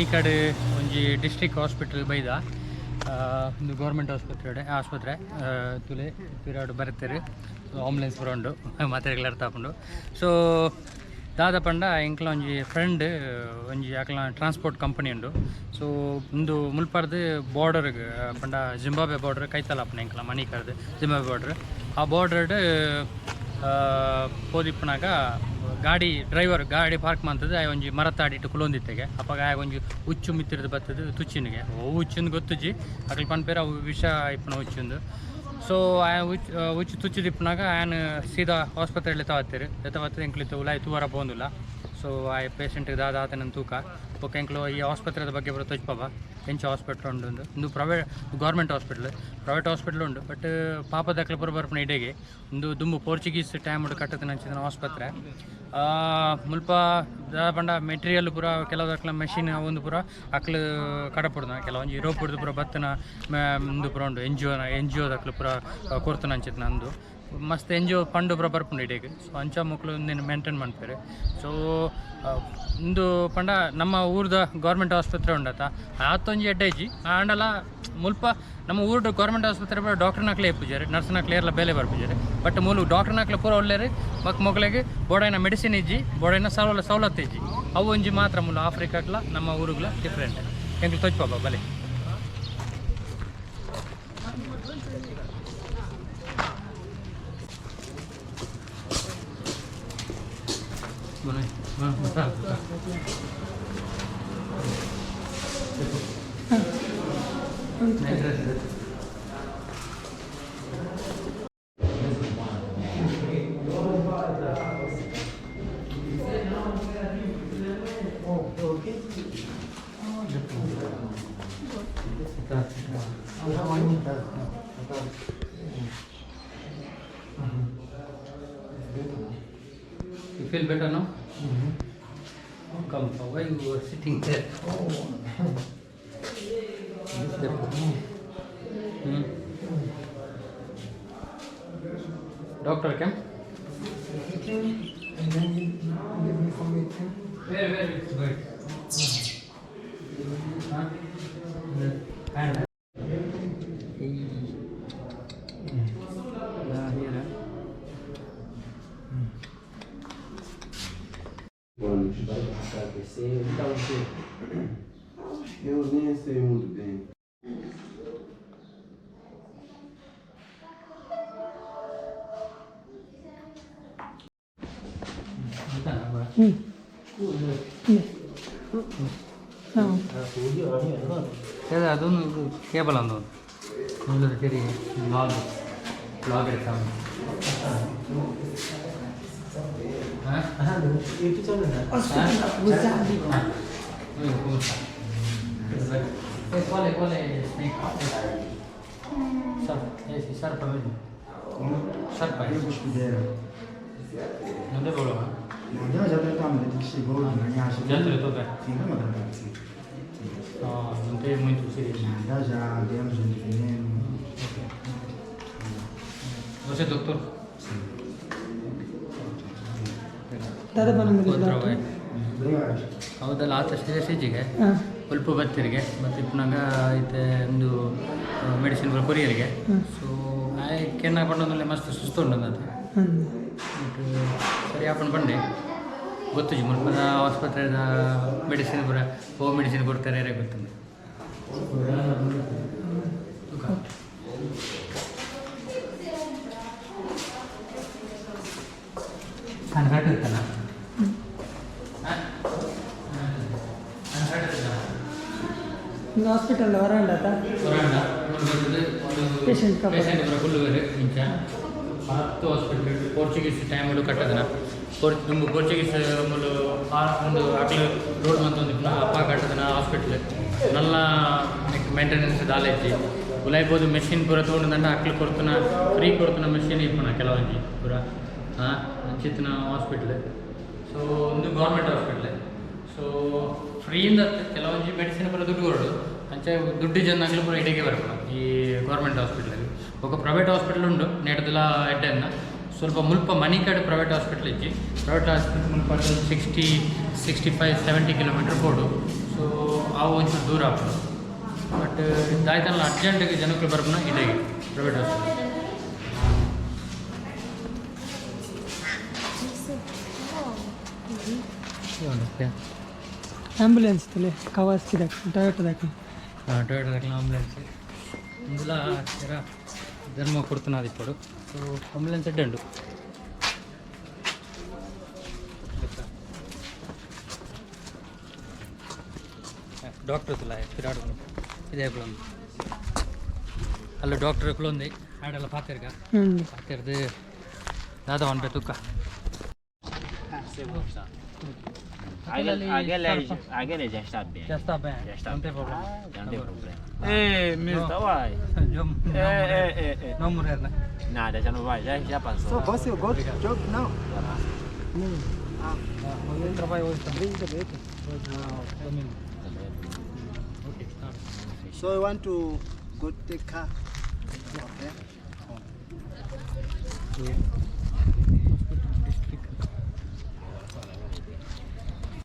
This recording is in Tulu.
ಮಣಿಕಾಡ್ ಒಂಜಿ ಡಿಸ್ಟ್ರಿಕ್ಟ್ ಹಾಸ್ಪಿಟಲ್ ಬೈದ. ಉಂದು ಗೌರ್ಮೆಂಟ್ ಆಸ್ಪತ್ರೆ ಆಸ್ಪತ್ರೆ. ತುಲೆ ಪಿರಾಡ್ ಬರ್ತೇರು, ಆಂಬುಲೆನ್ಸ್ ಪೂರ ಉಂಡು, ಮಾತೆರ್ಗ್ಲ ಅರ್ಥ ಆಪುಂಡು. ಸೊ ದಾದ ಪಂಡ, ಎಂಕ್ಲ ಒಂಜಿ ಫ್ರೆಂಡ್ ಒಂಜಿ ಅಕ್ಲ ಟ್ರಾನ್ಸ್ಪೋರ್ಟ್ ಕಂಪನಿ ಉಂಡು. ಸೊ ಉಂದು ಮುಲ್ಪರ್ದು ಬಾರ್ಡರ್ಗ್ ಪಂಡ ಜಿಂಬಾಬ್ವೆ ಬಾರ್ಡರ್ ಕೈತಲ್ ಆಪುನ. ಎಂಕ್ಲ ಮಣಿಕರ್ದು ಜಿಂಬಾಬ್ವೆ ಬಾರ್ಡರ್. ಆ ಬಾರ್ಡರ್ಡ್ ಪೋದಿಪ್ಪುನಾಗ ಗಾಡಿ ಡ್ರೈವರ್ ಗಾಡಿ ಪಾರ್ಕ್ ಮಂತದ್ದು ಆಯ್ ಒಂಜಿ ಮರತ ಅಡಿಟ್ಟು ಕುಲೊಂದಿತ್ತೆಗೆ. ಅಪಗ ಆಯ್ ಒಂಜಿ ಉಚ್ಚು ಮಿತ್ತಿರ್ದು ಬತ್ತದು ತುಚ್ಚಿನಿಗೆ. ಅವು ಉಚ್ಚುಂದು ಗೊತ್ತುಜಿ, ಅಕ್ಲು ಪನ್ಪೇರು ಅವು ವಿಷ ಇಪ್ಪುನ ಉಚ್ಚುಂದು. ಸೊ ಆಯ್ ಉಚ್ಚು ಉಚ್ಚು ತುಚ್ಚಿದಿಪ್ಪುನಾಗ ಆಯನ್ ಸೀದಾ ಆಸ್ಪತ್ರೆಯಲ್ಲಿ ತವತ್ತೇರು ಎತ್ತವತ್ತದ. ಎಂಕ್ಲು ಉಲಾಯಿ ತೂವರ ಪೋಂದುಲ್ಲ. ಸೊ ಆ ಪೇಷಂಟ್ ದಾದ ಆತನ ತೂಕ ಬೊಕ್ಕ ಎಂಕ್ಲು ಈ ಆಸ್ಪತ್ರೆದ ಬಗ್ಗೆ ಪೂರ ತೊಜ್ಪವ, ಎಂಚ ಹಾಸ್ಪಿಟ್ಲ್ ಉಂಡು ಉಂದು. ಉಂದು private government hospital, private hospital ಉಂಡು, ಬಟ್ ಪಾಪದಕ್ಲು ಪೂರ ಬರ್ಪುನ ಇಡೆಗೆ. ಉಂದು ದುಂಬು ಪೋರ್ಚುಗೀಸ್ ಟೈಮ್ ಕಟ್ಟದ ಅಂಚಿನ ಆಸ್ಪತ್ರೆ. ಮುಲ್ಪ ದಾದ ಪಂಡ ಮೆಟೀರಿಯಲ್ ಪೂರ ಕೆಲವುದಕ್ಲ ಮೆಷಿನ್ ಒಂದು ಪೂರ ಅಕ್ಲು ಕಡಪುಡ್ದ. ಕೆಲವೊಂಜಿ ಯುರೋಪ್ ಪೂರ ಬತ್ತನ ಉಂದು ಪೂರ ಉಂಡು. ಎನ್ ಜಿ ಒದಕ್ಲು ಪೂರ ಕೊರ್ತನ ಅಂಚಿನ ಅಂದು ಮಸ್ತ್ ಎನ್ ಜಿ ಒ ಫಂಡ್ ಪೂರ ಬರ್ಪುಂಡು ಇಡೀಗ್. ಸೊ ಅಂಚ ಮೊಕ್ಲು ಉಂದೆನ್ ಮೇಂಟೈನ್ ಮನ್ಪೆರ್. ಸೊ ಉಂದು ಪಂಡ ನಮ್ಮ ಊರ್ದ ಗೌರ್ಮೆಂಟ್ ಆಸ್ಪತ್ರೆ ಉಂಡತ, ಆತೊಂಜಿ ಎಡ್ಡೆ ಇಜ್ಜಿ. ಆಂಡಲ ಮುಲ್ಪ ನಮ್ಮ ಊರ್ಡ್ ಗೌರ್ಮೆಂಟ್ ಆಸ್ಪತ್ರೆ ಪೂರ ಡಾಕ್ಟರ್ನಕ್ಲೆ ಇಪ್ಪುಜೆರ್, ನರ್ಸ್ನಕ್ಲೆ ಏರ್ಲ ಬೇಲೆ ಬರ್ಪುಜೆರ್. ಬಟ್ ಮೂಲು ಡಾಕ್ಟರ್ನಕ್ಲೆ ಪೂರ ಉಲ್ಲೆರ್. ಬೊಕ್ಕ ಮೊಕ್ಲೆಗ್ ಬೋಡಾಯಿನ ಮೆಡಿಸಿನ್ ಇಜ್ಜಿ, ಬೋಡಾಯಿನ ಸವಲತ್ತು ಇಜ್ಜಿ. ಅವು ಒಂಜಿ ಮಾತ್ರ ಮೂಲು ಆಫ್ರಿಕಾಗ್ಲ ನಮ್ಮ ಊರುಗ್ಲ ಡಿಫ್ರೆಂಟ್. ಎಂಕ್ಲು ತೊಜ್ಪಾಪ, ಬಲೆ. Boa noite. Boa tarde. Boa tarde. Nice. You feel better now? Come, why you are sitting there? Hmm. Doctor came? He came and then he gave me some medicine. Where it's going? Huh? And hey. Yeah, here. Huh? Ônibus vai passar PC, então o quê? Eu nem sei muito bem. ಅದೊಂದು ಕೇಬಲ್ ಒಂದು ಸರಿ ಲಾಗ್ ಲಾಗ್ എടുക്കാം. YouTube channel, né? Qual é, qual é snake? Sir, ಸರ್ಪ. ಸರ್ಪ. Non devo lo, Andiamo già trattamento che chegou, não acha? Já tratou bem? Sim, vamos tratar, sim. No, não tem muito serious. Já já demos um veneno. Você é doutor? Sim. ದಾದ ಬಂದಿಲ್ಲ. Obrigado. ಹೌದಲ್ಲ, ಆತ ಸೀರಿಯಸ್ ಇಜ್ಜಿಗೆ ಉಲ್ಪ ಬತ್ತಿರಿಗೆ ಮತ್ತು ಇಪ್ಪನಾಗ ಐತೆ ಒಂದು ಮೆಡಿಸಿನ್ ಪೂರ ಕೊರಿಯರಿಗೆ. ಸೊ ಆಯ್ ಕೆನ್ನ ಪಂಡೊಂದುಲ್ಲೆ, ಮಸ್ತ್ ಸುಸ್ತು ಉಂಡು ಅದು. ಬಟ್ ಸರಿ ಆಪುಂಡು ಪಂಡೆ. ಗೊತ್ತುಜಿ ಮುಲ್ಪದ ಆಸ್ಪತ್ರೆದ ಮೆಡಿಸಿನ್ ಪೂರ ಓ ಮೆಡಿಸಿನ್ ಕೊಡ್ತಾರೆ ಯಾರೇ ಗೊತ್ತುಂಡು. ತೂಕ. ನಾನು ಕರೆಕ್ಟ್ ಇತ್ತಲ್ಲ? ನಾನು ಕರೆಕ್ಟ್ ಇತ್ತಲ್ಲ? ಒಂದು ಹಾಸ್ಪಿಟಲ್ ವರಾಂಡತ? ವರಾಂಡ ಒಂದು. Patient cover. Patient ಪೂರ ಕುಲ್ಲುವೆರ್ ಇಂಚ. ಮಸ್ತ್ ಹಾಸ್ಪಿಟಲ್. Portuguese time ಕಟ್ಟದನ. ದುಂಬು ಪೋರ್ಚುಗೀಸ್ ಮೂಲು ಒಂದು ಅಕ್ಲು ರೋಡ್ ಮಂತೊಂದಿಪ್ಪುನ ಅಪ್ಪ ಕಟ್ಟದನ ಹಾಸ್ಪಿಟ್ಲ್. ನಲ್ಲ ಮೇಂಟೆನೆನ್ಸ್ ದಾಲ ಇಜ್ಜಿ. ಉಲಾಯಿ ಮೆಷಿನ್ ಪೂರ ತೊಗೊಂಡು ಅಕ್ಲು ಕೊರ್ತುನ, ಫ್ರೀ ಕೊರ್ತುನ ಮೆಷಿನ್ ಇಪ್ಪುನ ಕೆಲವೊಂಜಿ ಪೂರ. ಹಾಂ, ಅಂಚಿತ್ತಿನ ಹಾಸ್ಪಿಟ್ಲ್. ಸೊ ಒಂದು ಗೌರ್ಮೆಂಟ್ ಹಾಸ್ಪಿಟ್ಲ್. ಸೊ ಫ್ರೀಯಿಂದ ಕೆಲವೊಂಜಿ ಮೆಡಿಸಿನ್ ಪೂರ ದುಡ್ಡು ಕೊರೊಡು. ಅಂಚ ದುಡ್ಡು ಜನಕ್ಲು ಪೂರ ಇಡೆಗೆ ಬರ್ಪುನ ಈ ಗೌರ್ಮೆಂಟ್ ಹಾಸ್ಪಿಟ್ಲ್. ಬೊಕ್ಕ ಪ್ರೈವೇಟ್ ಹಾಸ್ಪಿಟಲ್ ಉಂಡು, ನೆಡ್ದಲ ಎಡ್ಡೆನ್ನ. ಸ್ವಲ್ಪ ಮುಲ್ಪ ಮಣಿಕಾಡ್ ಪ್ರೈವೇಟ್ ಹಾಸ್ಪಿಟ್ಲ್ ಇಜ್ಜಿ. ಪ್ರೈವೇಟ್ ಹಾಸ್ಪಿಟಲ್ ಮುಲ್ಪ 60, 65, 70 ಕಿಲೋಮೀಟರ್ ಪೋಡು. ಸೊ ಅವು ಒಂಚೂರು ದೂರ ಆಪುಂಡು. ಬಟ್ ದಾಯ್ತಲ್ಲ ಅರ್ಜೆಂಟ್ಗೆ ಜನಕ್ಕೂ ಬರ್ಪುನ ಇದೇ ಪ್ರೈವೇಟ್ ಹಾಸ್ಪಿಟಲ್. ಆಂಬ್ಯುಲೆನ್ಸ್ ತಲೆ ಕವಾಸ್ಕಿ ದಾಕ ಟೊಯೋಟಾ ದಾಕ. ಟೊಯೋಟಾ ದಾಖಲೆ ಆಂಬುಲೆನ್ಸ್ ಇಂದುಲ ಜರ ಧರ್ಮ ಕೊಡ್ತಾನ ಇಪ್ಪಡು. ಸೊ ಆಂಬುಲೆನ್ಸ್ ಎಡ್ಡೆ ಉಂಡು. ಡಾಕ್ಟರ್ ತುಲ್ಲ ಪಿರಾಡು ಇದೇ ಕುಲೊಂದು ಅಲ್ಲ ಡಾಕ್ಟರ್ ಕುಲೊಂದು ಆಡೆಲ್ಲ ಪಾತೆರ್ಗ. ಪಾತೆರ್ದು ದಾದ one ತುಕ್ಕ. Aquele, aquele, aquele já está bem. Já está bem. Já está não tem bem. Problema. Já não tem problema. Ei, Mister, why? Não, É, é. não morrer, né? Nada, já não vai, já passou. So, boss, you got job now? Já passou. Eu trabalho hoje também. Domingo. Ok, tá. So you want to go take car? Okay. Hospital district.